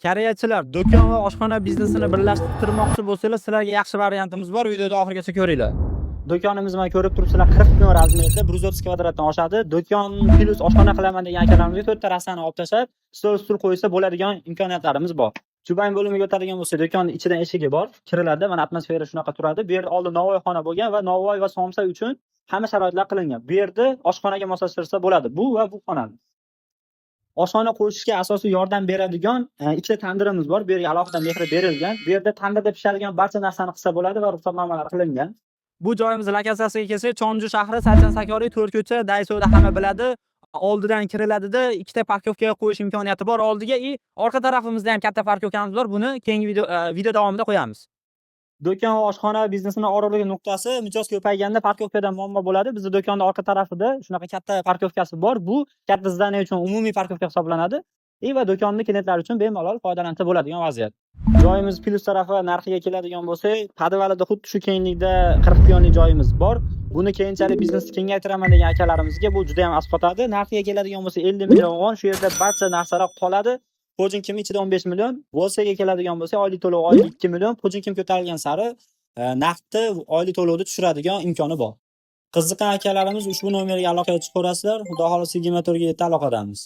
Koreyachilar do'kon va oshxona biznesini birlashtirmoqchi bo'lsanglar, sizlarga yaxshi variantimiz bor. Videoni oxirigacha ko'ringlar. Do'konimiz, mana, ko'rib turibsizlar, 40 piyon razmerda, 130 kvadratdan oshadi. Do'kon plyus oshxona qilaman degan akalarimizga to'rtta rassani olib tashlab, stol, stul qo'ysa bo'ladigan imkoniyatlarimiz bor. Chubayn bo'limiga o'tadigan bo'lsak, do'konni ichidan eshigi bor. Kiriladi, mana, atmosfera shunaqa turadi. Bu yerda oldin novvoyxona bo'lgan va novvoy va somsa uchun hamma sharoitlar qilingan. Bu yerda oshxonaga moslashtirsa bo'ladi. Bu va bu xonani. Oshxona qo'yishga asosiy yordam beradigan ikkita tandirimiz bor. Bu yerga alohida mehr berilgan. Bu yerda tandirda pishadigan barcha narsani qilsa bo'ladi va ruxsatnomalar qilingan. Bu joyimiz lokatsiyasiga kelsak, Chonju shahri, Sachan Sakori, 4 ko'cha, Daysoda hamma biladi. Oldidan kiriladida, ikkita парковка qo'yish imkoniyati bor oldiga и orqa tarafimizda ham katta парковка miz bor. Buni keyingi video davomida qo'yamiz. Do'kon va oshxona biznesini og'irligi nuqtasi: mijoz ko'payganda парковка dan muammo bo'ladi. Bizni do'konni orqa tarafida shunaqa katta парковка si bor. Bu katta здание uchun umumiy парковка hisoblanadi. И va do'konni klientlar uchun bemalol foydalansa bo'ladigan vaziyat. Joyimiz plyus tarafi va narxiga keladigan bo'lsak, подвал ida xuddi shu kenglikda 40 piyonli joyimiz bor. Buni keyinchalik biznesni kengaytiraman degan akalarimizga bu juda ham asqotadi. Narxiga keladigan bo'lsa, 50 million won, shu yerda barcha narsalar qoladi. Pojinkim ichida 15 million. Volsaga keladigan bo'lsak, oylik to'lov oylik 2 million. Pojinkim ko'tarilgan sari narxni, oylik to'lovni tushiradigan imkoni bor. Qiziqqan akalarimiz ushbu nomerga aloqaga chiqaverasizlar. Xudo xohlasa, 24 ga 7 aloqadamiz.